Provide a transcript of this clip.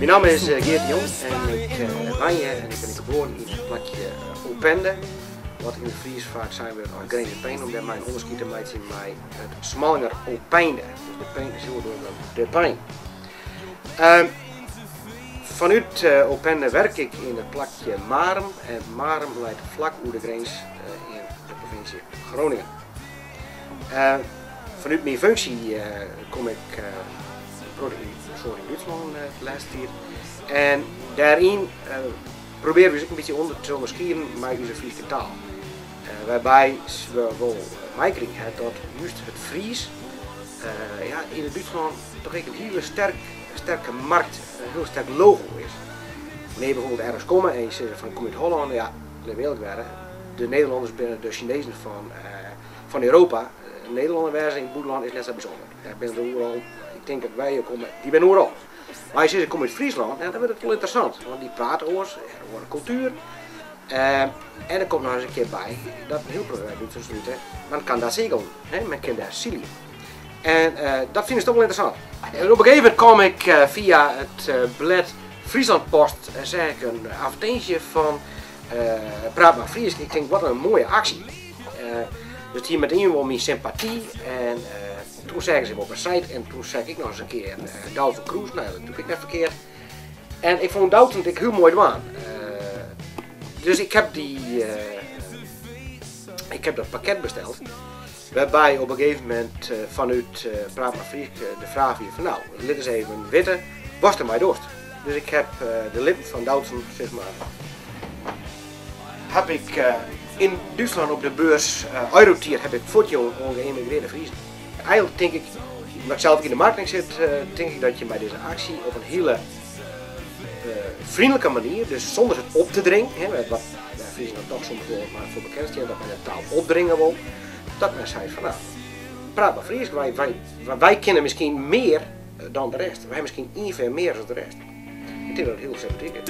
Myn namme is Geert de Jong en ik wenje en ik bin geboren yn it plakje Opende, wat yn it Frysk faak sein wurdt as Grinzer Pein, om dêrmei in ûnderskied te meitsjen mei it Smallinger Opeinde. Dus de Pein is hiel oars dan de Pein. Fanút Opende werk ik yn it plakje Marum en Marum leit flak oer de grins yn de provinsje Groningen. Fanút myn funksje kom ik in protte yn soad yn Dútslân de lêste tiid en dêryn probearje we ús ek in bytsje ûnder te ûnderskieden mei ús Fryske taal. Wêrby we wol meikrigen ha dat just it Frysk ja, yn it Dútslân toch ek in hiele sterk, sterke markt, in hiel sterk logo is. Wannear je bijvoorbeeld ergens komme en je sizze fan ik kom út Hollân, ja, lit my earlik wêze, de Nederlanners binne de Sinezen fan Europa. Nederlanner wêze yn it bûtenlân is net sa bysûnder. Dêr binne der oeral, ik tink dat wy hjir komme, dy binne oeral. Mar as je sizze ik kom út Fryslân, ja, dan wurdt it wol ynteressant, want dy prate oars, ha in oare kultuer. En der komt noch ris in kear by dat in hiel protte Dútsers witte, man kann da segeln, men kin dêr sylje. En dat fine se toch wol ynteressant. En op in gegeven momint kaam ik fia it blêd Friesland Post, seach ik in advertinsje fan Praat mar Frysk. Ik tink, wat in moaie aksje. Dus it hie metien wol myn sympaty en toen seach ik se op 'e site en toen seach ik noch ris in kear Doutzen Kroes, no ja, dat is natuerlik ek net ferkeard. En ik fûn Doutzen ek hiel moai dwaan. Dus ik heb dy, ik heb dat pakket besteld, wêrby op in gegeven momint fanút Praat mar Frysk de fraach wie fan no, lit ris even witte watst dermei dochst. Dus ik heb de lippen fan Doutzen, sis mar, heb ik yn Dútslân op de beurs Eurotier heb ik fuortjûn oan geëmigreerde Friezen. Eigenlik tink ik, omdat ik sels ek yn de marketing sit, tink ik dat je mei dizze aksje op in hiele vriendelijke manier, dus sûnder it op te dringen, wat de Friezen dan toch soms wol mar foar bekend stean, dat men de taal opdringe wol, dat men seit fan no, praat mar Frysk, wy kinne miskien mear dan de rest, wy ha miskien ien fear mear as de rest. Ik tink dat it hiel sympatyk is.